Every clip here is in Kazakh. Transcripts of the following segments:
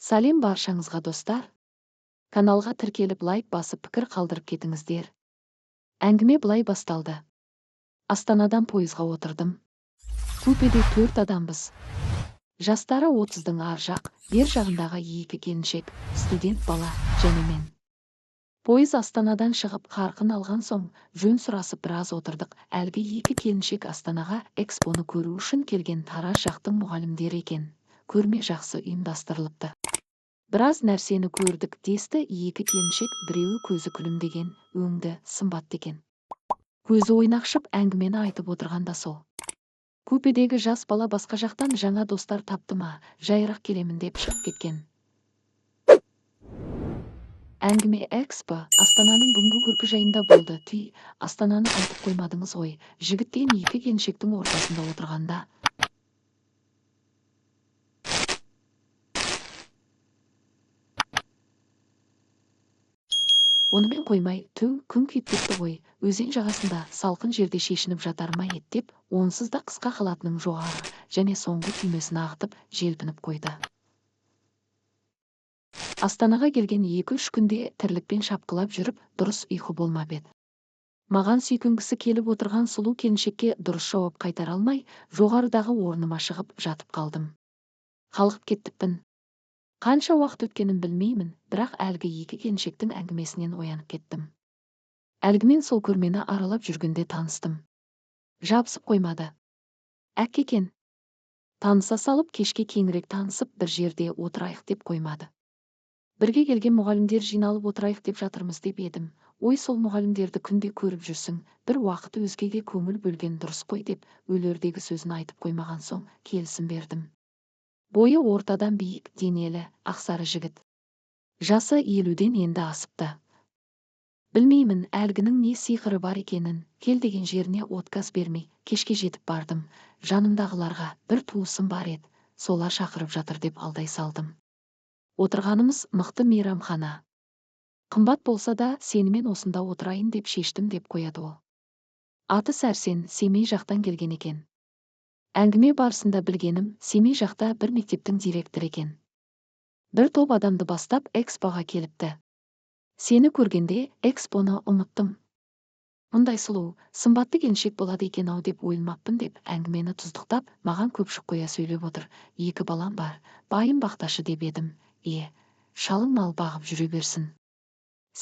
Сәлем баршаңызға, достар! Каналға тіркеліп, лайк басып, пікір қалдырып кетіңіздер. Әңгіме былай басталды. Астанадан пойызға отырдым. Купеде төрт адамбыз. Жастары 30-дың ар жақ, бер жағындағы екі келіншек, студент бала және мен. Пойыз Астанадан шығып, қарқын алған соң, жөн сұрасып біраз отырдық. Әлгі екі келіншек Астанаға экспоны көру үшін келген Тараз жақтың мұғалімдері екен. Көрме жақсы ұйымдастырылыпты. Біраз нәрсені көрдік десті екі келіншек, біреуі көзі күлімдеген, өңді, сымбатты екен. Көзі ойнақшып әңгімені айтып отырған да сол. Купедегі жас бала басқа жақтан жаңа достар тапты ма, жайырақ келемін деп шығып кеткен. Әңгіме экспо, Астананың бүгінгі көркі жайында болды. Түй, Астананы айтып қоймадыңыз ғой. Жігіттен екі келіншектің ортасында отырғанда онымен қоймай, түу, күн күйіп кетті ғой, өзен жағасында салқын жерде шешініп жатар ма еді деп, онсыз да қысқа халатының жоғарғы және соңғы түймесін ағытып, желпініп қойды. Астанаға келген 2-3 күнде тірлікпен шапқылап жүріп, дұрыс ұйқы болмап еді. Маған сүйкінгісі келіп отырған сұлу келіншекке дұрыс жауап қайтара алмай, жоғарыдағы орныма шығып жатып қалдым. Қалғып кеттіппін. Қанша уақыт өткенін білмеймін, бірақ әлгі екі келіншектің әңгімесінен оянып кеттім. Әлгімен сол көрмені аралап жүргенде таныстым. Жабысып қоймады. Әк екен. Таныса салып, кешке кеңірек танысып, бір жерде отырайық деп қоймады. Бірге келген мұғалімдер жиналып отырайық деп жатырмыз деп едім. Ой, сол мұғалімдерді күнде көріп жүрсің, бір уақыт өзгеге көңіл бөлген дұрыс қой деп, өлердегі сөзін айтып қоймаған соң келісім бердім. Бойы ортадан биік, денелі, ақсары жігіт. Жасы 50-ден енді асыпты. Білмеймін, әлгінің не сиқыры бар екенін, кел деген жеріне отказ бермей, кешке жетіп бардым. Жанымдағыларға бір туысым бар еді, солар шақырып жатыр деп алдай салдым. Отырғанымыз мықты мейрамхана. Қымбат болса да, сенімен осында отырайын деп шештім деп қояды ол. Аты Сәрсен, Семей жақтан келген екен. Әңгіме барысында білгенім, Семей жақта бір мектептің директоры екен. Бір топ адамды бастап экспоға келіпті. Сені көргенде экспоны ұмыттым. Мұндай сұлу, сымбатты келіншек болады екен ау деп ойламаппын деп әңгімені тұздықтап, маған көпшік қоя сөйлеп отыр. Екі балам бар, байым бақташы деп едім. Е, шалың мал бағып жүре берсін.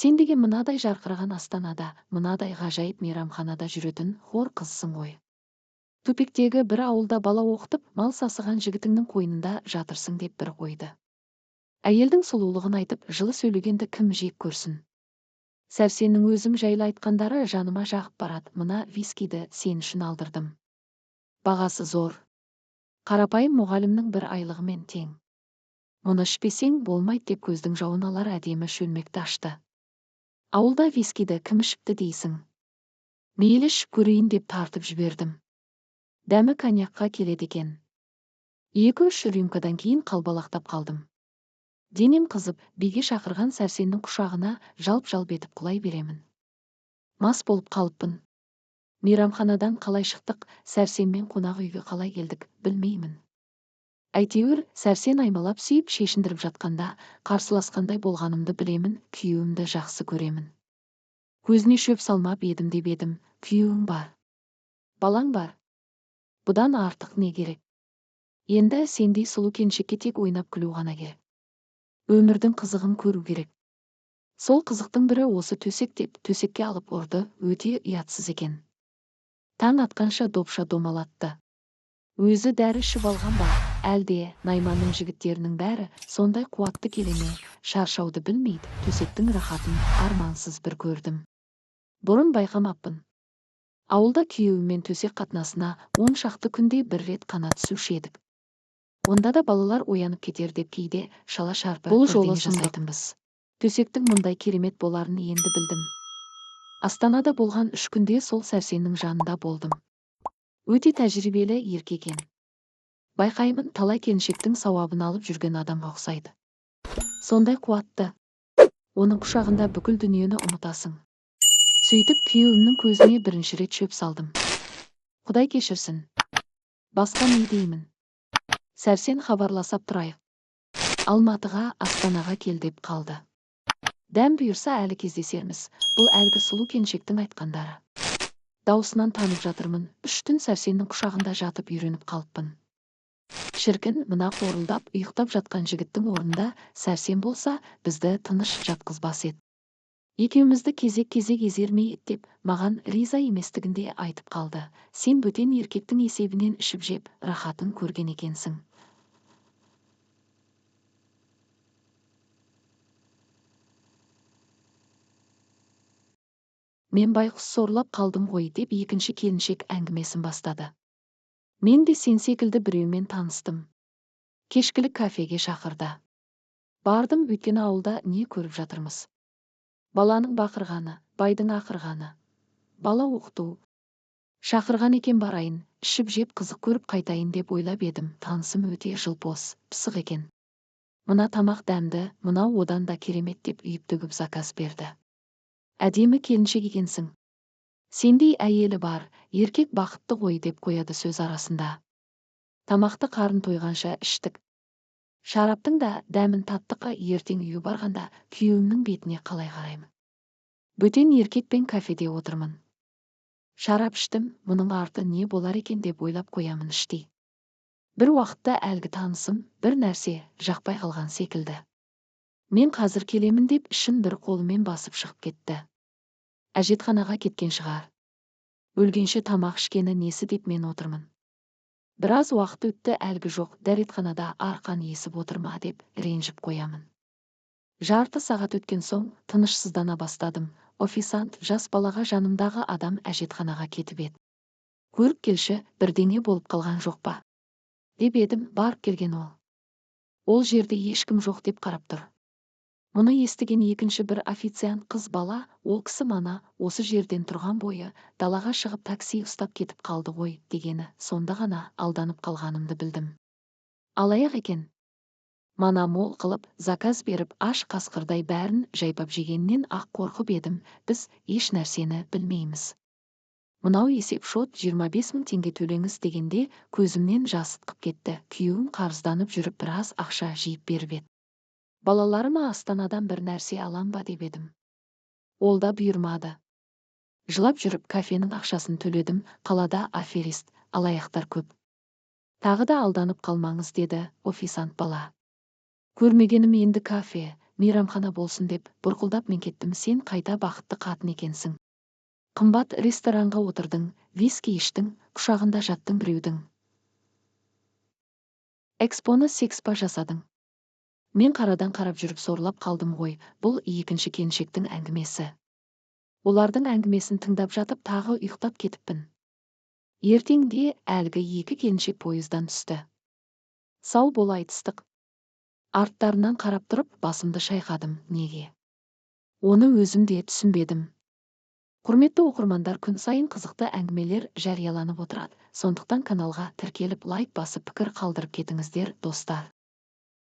Сен деген мынадай жарқыраған Астанада, мынадай ғажайып мейрамханада жүретін хор қызсың ғой. Тупиктегі бір ауылда бала оқытып, мал сасыған жігітіңнің қойнында жатырсың деп бір қойды. Әйелдің сұлулығын айтып, жылы сөйлегенді кім жек көрсін? Сәрсеннің өзім жайлы айтқандары жаныма жағып барады. Мына вискиді сен үшін алдырдым. Бағасы зор. Қарапайым мұғалімнің бір айлығымен тең. Мұны ішпесең болмайды деп көздің жауын алар әдемі шөлмекті ашты. Ауылда вискиді кім ішіпті дейсің? Мейлі ішіп көрейін деп тартып жібердім. Дәмі коньякқа келеді екен. 2-3 рюмкадан кейін қалбалақтап қалдым. Денем қызып, биге шақырған Сәрсеннің құшағына жалп-жалп етіп құлай беремін. Мас болып қалыппын. Мейрамханадан қалай шықтық, Сәрсенмен қонақ үйге қалай келдік, білмеймін. Әйтеуір, Сәрсен аймалап сүйіп шешіндіріп жатқанда, қарсыласқандай болғанымды білемін, күйеуімді жақсы көремін. Көзіне шөп салмап едім деп едім, күйеуің бар. Балаң бар. Бұдан артық не керек? Енді сендей сұлу келіншекке тек ойнап күлу ғана керек. Өмірдің қызығын көру керек. Сол қызықтың бірі осы төсек деп төсекке алып ұрды, өте ұятсыз екен. Таң атқанша допша домалатты. Өзі дәрі ішіп алған ба, әлде найманның жігіттерінің бәрі сондай қуатты келе ме, шаршауды білмейді, төсектің рахатын армансыз бір көрдім. Бұрын байқамаппын. Ауылда күйеуіммен төсек қатынасына 10 шақты күнде бір рет қана түсуші едік. Онда да балалар оянып кетер деп кейде шала шарпы Бұл жолы бірдеңе жасайтынбыз. Төсектің мұндай керемет боларын енді білдім. Астанада болған 3 күнде сол Сәрсеннің жанында болдым. Өте тәжірибелі еркек екен. Байқаймын, талай келіншектің сауабын алып жүрген адамға ұқсайды. Сондай қуатты. Оның құшағында бүкіл дүниені ұмытасың. Сөйтіп күйеуімнің көзіне бірінші рет шөп салдым. Құдай кешірсін. Басқа не деймін? Сәрсен, хабарласап тұрайық. Алматыға, Астанаға кел деп қалды. Дәм бұйырса, әлі кездесерміз. Бұл әлгі сұлу келіншектің айтқандары. Даусынан танып жатырмын. 3 түн Сәрсеннің құшағында жатып үйреніп қалыппын. Шіркін, мына қорылдап ұйықтап жатқан жігіттің орнында Сәрсен болса, бізді тыныш жатқызбас еді. Екеумізді кезек-кезек езер ме еді деп маған риза еместігін де айтып қалды. Сен бөтен еркектің есебінен ішіп-жеп, рахатын көрген екенсің. Мен байғұс сорлап қалдым ғой, деп екінші келіншек әңгімесін бастады. Мен де сен секілді біреумен таныстым. Кешкілік кафеге шақырды. Бардым, өйткені ауылда не көріп жатырмыз? Баланың бақырғаны, байдың ақырғаны. Бала оқыту. Шақырған екен, барайын, ішіп-жеп, қызық көріп қайтайын деп ойлап едім. Танысым өте жылпос, пысық екен. Мына тамақ дәмді, мынау одан да керемет деп үйіп-төгіп заказ берді. Әдемі келіншек екенсің. Сендей әйелі бар еркек бақытты ғой, деп қояды сөз арасында. Тамақты қарын тойғанша іштік. Шараптың да дәмін таттық. Ертең үйге барғанда күйеуімнің бетіне қалай қараймын? Бөтен еркекпен кафеде отырмын. Шарап іштім, мұның арты не болар екен деп ойлап қоямын іштей. Бір уақытта әлгі танысым бір нәрсе жақпай қалған секілді. Мен қазір келемін деп, ішін бір қолымен басып шығып кетті. Әжетханаға кеткен шығар. Өлгенше тамақ ішкені несі деп мен отырмын. Біраз уақыт өтті, әлгі жоқ, дәретханада арқан есіп отыр ма деп ренжіп қоямын. Жарты сағат өткен соң тынышсыздана бастадым. Официант жас балаға жанымдағы адам әжетханаға кетіп еді. Көріп келші, бірдеңе болып қалған жоқ па? Деп едім, барып келген ол. Ол жерде ешкім жоқ деп қарап тұр. Мұны естіген екінші бір официант қыз бала, ол кісі мана осы жерден тұрған бойы далаға шығып, такси ұстап кетіп қалды ғой дегені, сонда ғана алданып қалғанымды білдім. Алаяқ екен. Мана мол қылып заказ беріп, аш қасқырдай бәрін жайпап жегеннен ақ қорқып едім, біз еш нәрсені білмейміз. Мынау есеп шот, 25 мың теңге төлеңіз дегенде көзімнен жас ытқып кетті. Күйеуім қарызданып жүріп біраз ақша жиып беріп еді. Балаларыма Астанадан бір нәрсе алам ба деп едім. Ол да бұйырмады. Жылап жүріп кафенің ақшасын төледім. Қалада аферист, алаяқтар көп. Тағы да алданып қалмаңыз, деді официант бала. Көрмегенім енді кафе, мейрамхана болсын деп бұрқылдап мен кеттім. Сен қайта бақытты қатын екенсің. Қымбат ресторанға отырдың, виски іштің, құшағында жаттың біреудің. Экспоны секспа жасадың. Мен қарадан қарап жүріп сорлап қалдым ғой. Бұл екінші келіншектің әңгімесі. Олардың әңгімесін тыңдап жатып тағы ұйықтап кетіппін. Ертеңде әлгі екі келіншек пойыздан түсті. Сау бол айтыстық. Арттарынан қарап тұрып басымды шайқадым. Неге? Оны өзім де түсінбедім. Құрметті оқырмандар, күн сайын қызықты әңгімелер жарияланып отырады. Сондықтан каналға тіркеліп, лайк басып, пікір қалдырып кетіңіздер, достар.